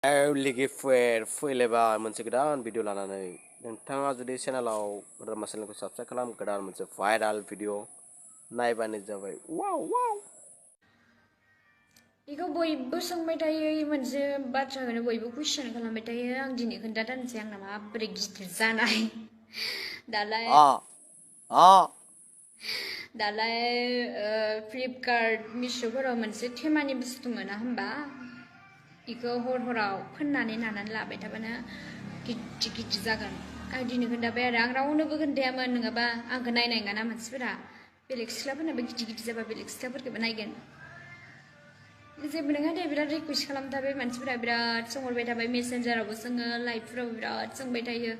लोगोफोर फैलायबाय मोनसे गोदान भिडिअ लानानै नोंथाङा जुदि चेनेलाव ड्रामा चेनेलखौ साबस्क्राइब खालाम गोदान मोनसे भाइराल भिडिअ नायबानो जाबाय वाव वाव बेखौ बयबो सोंबाय थायो मोनसे बाथ्राखौनो बयबो कुइसन खालामबाय थायो आं दिनै खोन्थाथारनोसै आंना माबोरै गिदिर जानाय दालाय फ्लिपकार्ट मिश'फोराव मोनसे थेमानि बुस्थु मोना होमबा इखौ हराव फोननानै नानानै लाबाय थाबानो गिदिर गिदिर जागोन आं दिनै खोन्थाबाय आरो आं रावनोबो खोन्थायामोन नङाबा आंखौ नायनाय नङाना मानसिफोरा बेलेग सिख्लाफोरनाबो गिदिर गिदिर जाबा बेलेग सिख्लाफोरखौबो नायगोन जेबो नङा दे बिराद रिकुवेस्ट खालामथाबाय मानसिफोरा बिराद सोंहरबाय थाबाय मेसेन्जारावबो सोङो लाइभफोरावबो बिराद सोंबाय थायो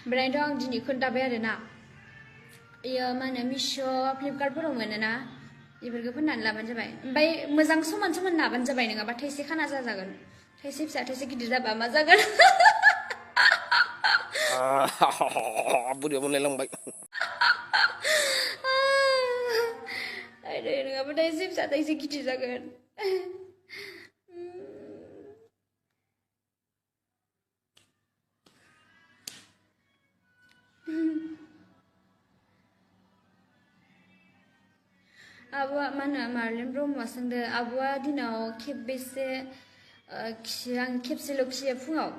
ओमफ्रायथ' आं दिनै खोन्थाबाय आरोना इयो मा होनो मिश' फ्लिपकार्टफोराव मोनोना बेफोरखौ फोननानै लाबानो जाबाय ओमफ्राय मोजां समान समान नाबानो जाबाय नङाबा थाइसे खाना जाजागोन थाइसे फिसा थाइसे गिदिर जाबा मा जागोन बुरिया मोनलायलांबाय नङाबा थाइसे फिसा थाइसे गिदिर जागोन आब'आ मा होनो मार्लेन ब्रह्मआ सोंदो आब'आ दिनाव खेबबेसे खियो आं खेबसेल' खियो फुङाव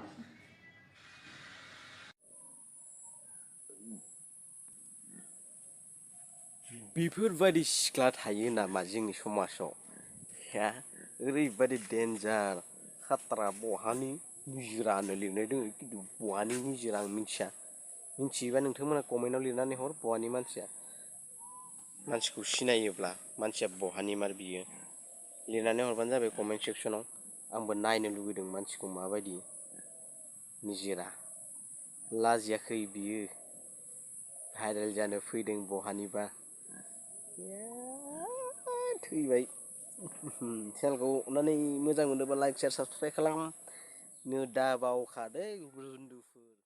बेफोरबायदि सिख्ला थायो नामा जोंनि समाजाव या ओरैबायदि डेन्जार खात्रा बहानि निजिरा होननो लिरनाय दङ खिन्थु बहानि निजिरा आं मिथियोबा नोंथांमोना कमेन्टआव लिरनानै हर बहानि मानसिया मानसिखौ सिनायोब्ला मानसिया बहानि मार बियो लिरनानै हरबानो जाबाय कमेन्ट सेक्सनाव आंबो नायनो लुबैदों मानसिखौ माबायदि निजिरा लाजियाखै बियो भाइरेल जानो फैदों बहानिबा थैबाय चेनेलखौ अननानै मोजां मोनोबा लाइक शेयार साबस्क्राइब खालाम नो दा बावखादे गुबुनदुफोर